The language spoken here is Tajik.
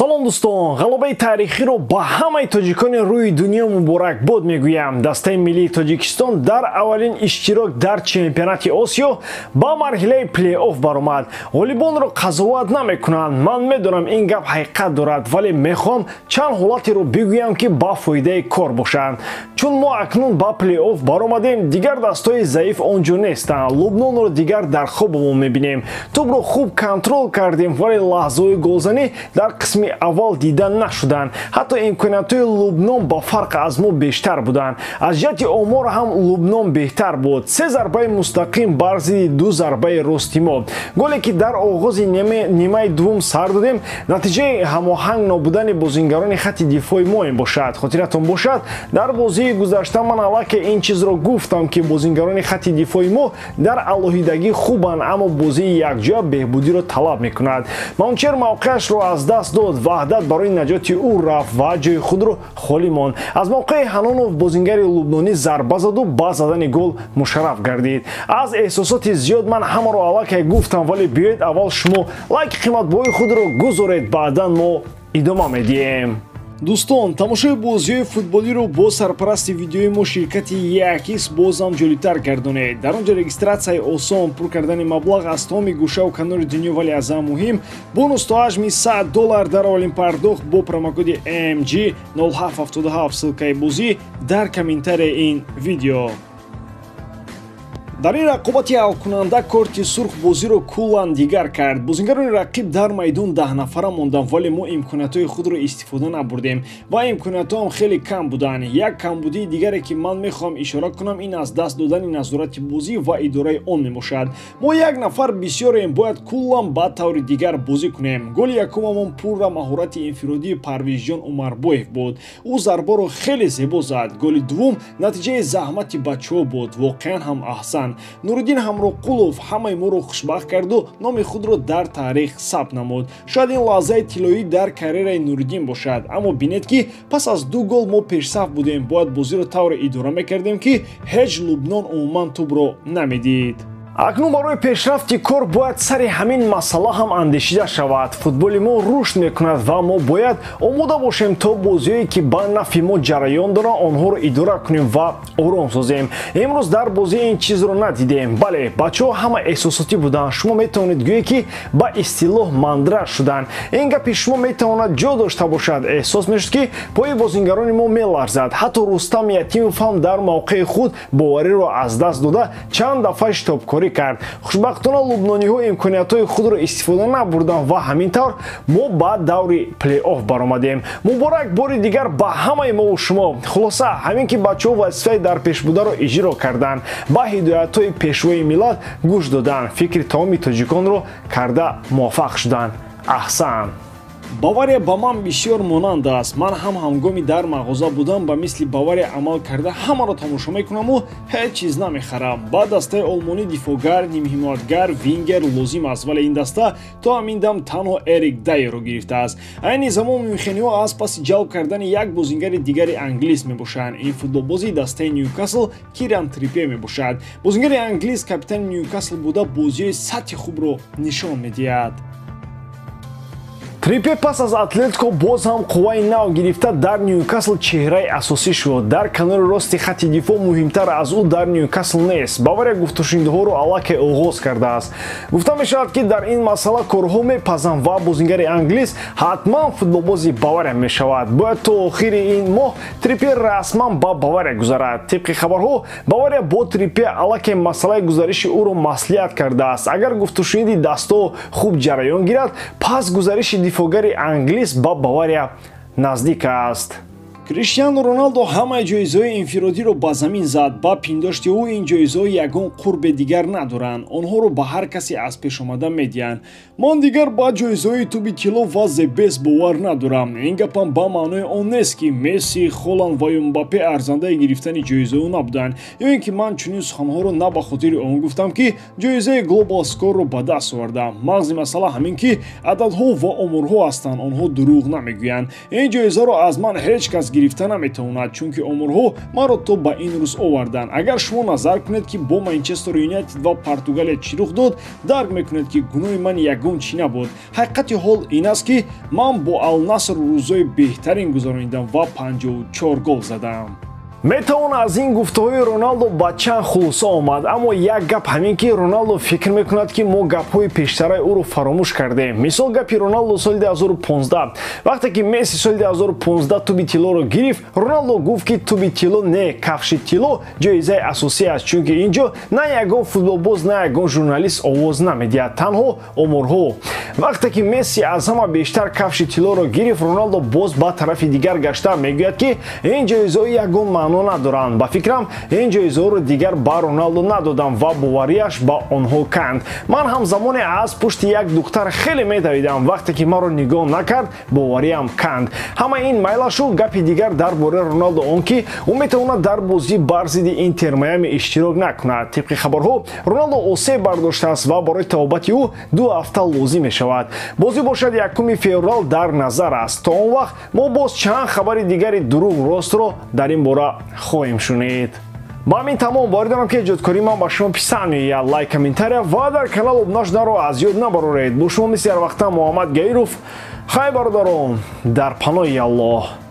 Салом дӯстон, ғалабаи таърихиро ба ҳамаи тоҷикони рӯи дунё муборакбод мегӯям. Дастаи миллии Тоҷикистон дар аввалин иштирок дар чемпионати Осиё ба марҳилаи плей-офф баромад. Ғолибонро қазоват намекунанд. Ман медонам, ин гап ҳақиқат дорад, вале мехоҳам чанд ҳолатеро бигӯям, ки ба фоидаи кор бошанд. Чун мо акнун ба плей-офф баромадем, дигар дастҳои заиф он ҷо нестанд. Лубнонро дигар дар хобамон мебинем. Тӯбро хуб контрол кардем, вале лаҳзаҳои голзанӣ дар қисми аввал дида нашуданд. Ҳатто имкониятҳои Лубнон ба фарқ аз мо бештар буданд. Аз ҷиҳати омор ҳам Лубнон беҳтар буд: се зарбаи мустақим бар зидди ду зарбаи рости мо. Голе, ки дар оғози нимаи дуввум сар додем, натиҷаи ҳамоҳанг нобудани бозингарони хатти дифои мо мебошад. Хотиратон бошад, дар бозии гузашта ман аллакай ин чизро гуфтам, ки бозингарони хатти дифои мо дар алоҳидагӣ хубанд, аммо бозии якҷоя беҳбудиро талаб мекунад. Манучер мавқеашро аз даст дод, Ваҳдат барои наҷоти ӯ рафт ва ҷои худро холӣ монд. Аз мавқеи Ҳанонов бозингари лубнонӣ зарба заду ба задани гол мушарраф гардид. Аз эҳсосоти зиёд ман ҳамаро аллакай гуфтам, вале биёед, аввал шумо лайки қиматбоҳои худро гузоред, баъдан мо идома медиҳем. Дӯстон, тамошои бозиҳои футболиро бо сарпарасти видеои мо, ширкати Якис, бозам ҷолибтар гардонед. Дар он ҷо регистратсияи осон, пур кардани маблағ аз тамоми гӯшаву канори дунё, вале аз ҳама муҳим, бонус то ҳаҷми 100 доллар дар аввалин пардохт бо промокоди MG 0777. Ссылкаи бозӣ дар комментарияи ин видео. Дар ин рақобати ҳалкунанда корти сурх бозиро куллан дигар кард. Бозингарони рақиб дар майдон 10 нафара монданд, вале мо имкониятҳои худро истифода набурдем ва имкониятҳоам хеле кам буданд. Як камбудии дигаре, ки ман мехоҳам ишора кунам, ин аз даст додани назорати бозӣ ва идораи он мебошад. Мо як нафар бисёрем, бояд куллан ба таври дигар бозӣ кунем. Голи якумамон пурра маҳорати инфиродии Парвизҷон Умарбоев буд. Ӯ зарбаро хеле зебо зад. Голи дуввум натиҷаи заҳмати бачаҳо буд. Воқеан ҳам аҳсан. Нуриддин Ҳамроқулов ҳамаи моро хушбахт карду номи худро дар таърих сабт намуд. Шояд ин лаҳзаи тиллоӣ дар карьераи Нуриддин бошад. Аммо бинед, ки пас аз ду гол мо пешсаф будем, бояд бозиро тавре идора мекардем, ки ҳеҷ Лубнон умуман тӯбро намедид. Акнун барои пешрафти кор бояд сари ҳамин масъала ҳам андешида шавад. Футболи мо рушд мекунад ва мо бояд омода бошем, то бозиҳое, ки ба нафъи мо ҷараён доранд, онҳоро идора кунем ва ором созем. Имрӯз дар бозӣ ин чизро надидем. Бале, бачаҳо ҳама эҳсосотӣ буданд. Шумо метавонед гӯед, ки ба истилоҳ мандраж шуданд. Ин гапи шумо метавонад ҷо дошта бошад. Эҳсос мешуд, ки пои бозингарони мо меларзад. Ҳатто Рустам Ятимов ҳам дар мавқеи худ бовариро аз даст дода, чанд дафъа шитобкорӣ кард. Хушбахтона, лубнониҳо имкониятҳои худро истифода набурданд ва ҳамин тавр мо ба даври плей-офф баромадем. Муборак бори дигар ба ҳамаи мову шумо. Хулоса ҳамин, ки бачаҳо вазифаи дар пешбударо иҷро карданд, ба ҳидоятҳои Пешвои миллат гӯш доданд, фикри тамоми тоҷиконро карда муваффақ шуданд. Аҳсан. Бавария ба ман бисёр монанд аст. Ман ҳам ҳангоми дар мағоза будам ба мисли Бавария амал карда, ҳамаро тамошо мекунаму ҳеҷ чиз намехарам. Ба дастаи олмонӣ дифоъгар, нимҳимоятгар, вингер лозим аст, вале ин даста то ҳамин дам танҳо Эрик Дайерро гирифтааст. Айни замон мюнхениҳо аз паси ҷалб кардани як бозингари дигари англис мебошанд. Ин футболбози дастаи Ньюкасл Киран Трипе мебошад. Бозингари англис капитани Ньюкасл буда, бозиҳои сатҳи хубро нишон медиҳад. Трипе пас аз Атлетико боз ҳам қувваи нав гирифта, дар Ньюкасл чеҳраи асосӣ шуд. Дар канори рости хатти дифоъ муҳимтар аз ӯ дар Ньюкасл нест. Бавария гуфтушунидҳоро аллакай оғоз кардааст. Гуфта мешавад, ки дар ин масъала корҳо мепазанд ва бозингари англис ҳатман футболбози Бавария мешавад. Бояд то охири ин моҳ Трипе расман ба Бавария гузарад. Тибқи хабарҳо, Бавария бо Трипе аллакай масъалаи гузариши ӯро маслиҳат кардааст. Агар гуфтушуниди дастҳо хуб ҷараён гирад, пас гузариши дифоъгари англис ба Бавария наздик аст. Криштиану Роналдо ҳамаи ҷоизаҳои инфиродиро ба замин зад. Ба пиндошти ӯ, ин ҷоизаҳо ягон қурбе дигар надоранд, онҳоро ба ҳар касе аз пешомада медиҳанд. Ман дигар ба ҷоизаҳои Тӯби тилло ва The Best бовар надорам. Ин гапам ба маънои он нест, ки Месси, Холанд ва Мбаппе арзандаи гирифтани ҷоизаҳо набуданд ё ин ки ман чунин суханҳоро на ба хотири он гуфтам, ки ҷоизаи Global Score -ро ба даст овардам. Мағзи масъала ҳамин, ки ададҳо ва оморҳо ҳастанд, онҳо дурӯғ намегӯянд. Ин ҷоизаро аз ман ҳеҷ кас гирифта наметавонад, чунки оморҳо маро то ба ин рӯз оварданд. Агар шумо назар кунед, ки бо Манчестер Юнайтед ва Португалия чӣ рух дод, дарк мекунед, ки гуноҳи ман ягон чӣ набуд. Ҳақиқати ҳол ин аст, ки ман бо Ал-Наср рӯзҳои беҳтарин гузаронидам ва 54 гол задам. Метавон аз ин гуфтаҳои Роналдо ба чанд хулоса омад, аммо як гап ҳамин, ки Роналдо фикр мекунад, ки мо гапҳои пештараи ӯро фаромӯш кардем. Мисол, гапи Роналдо соли 2015, вақте ки Месси соли 2015 туби тиллоро гирифт, Роналдо гуфт, ки туби тилло не, кафши тилло ҷоизаи асосӣ аст, чунки ин ҷо на ягон футболбоз, на ягон журналист овоз намедиҳад, танҳо оморҳо. Вақте ки Месси аз ҳама бештар кафши тиллоро гирифт, Роналдо боз ба тарафи дигар гашта мегӯяд, ки ин ҷоизаҳо ягон маъно надоранд. Ба фикрам, ин ҷоизаҳоро дигар ба Роналдо надодам ва боварияш ба онҳо канд. Ман ҳам замоне аз пушти як духтар хеле медавидам, вақте ки маро нигоҳ накард, бовариям канд. Ҳама ин майлашу. Гапи дигар дар бораи Роналдо он, ки ӯ метавонад дар бозӣ бар зидди Интер Майами иштирок накунад. Тибқи хабарҳо, Роналдо осеб бардоштааст ва барои табобати ӯ 2 ҳафта лозим мешавад. Бозӣ бошад 1 феврал дар назар аст. То он вақт мо боз чанд хабари дигари дурӯғ ростро дар ин бора хоҳем шунид. Ба ҳамин тамом. Боварӣ дорам, ки эҷодкории ман ба шумо писанд меояд. Лайк, комментария ва дар канал обуна шуданро аз ёд набароред. Бо шумо мисли ҳар вақта Муҳаммад Гаиров. Хай, бародарон, дар паноҳи Аллоҳ.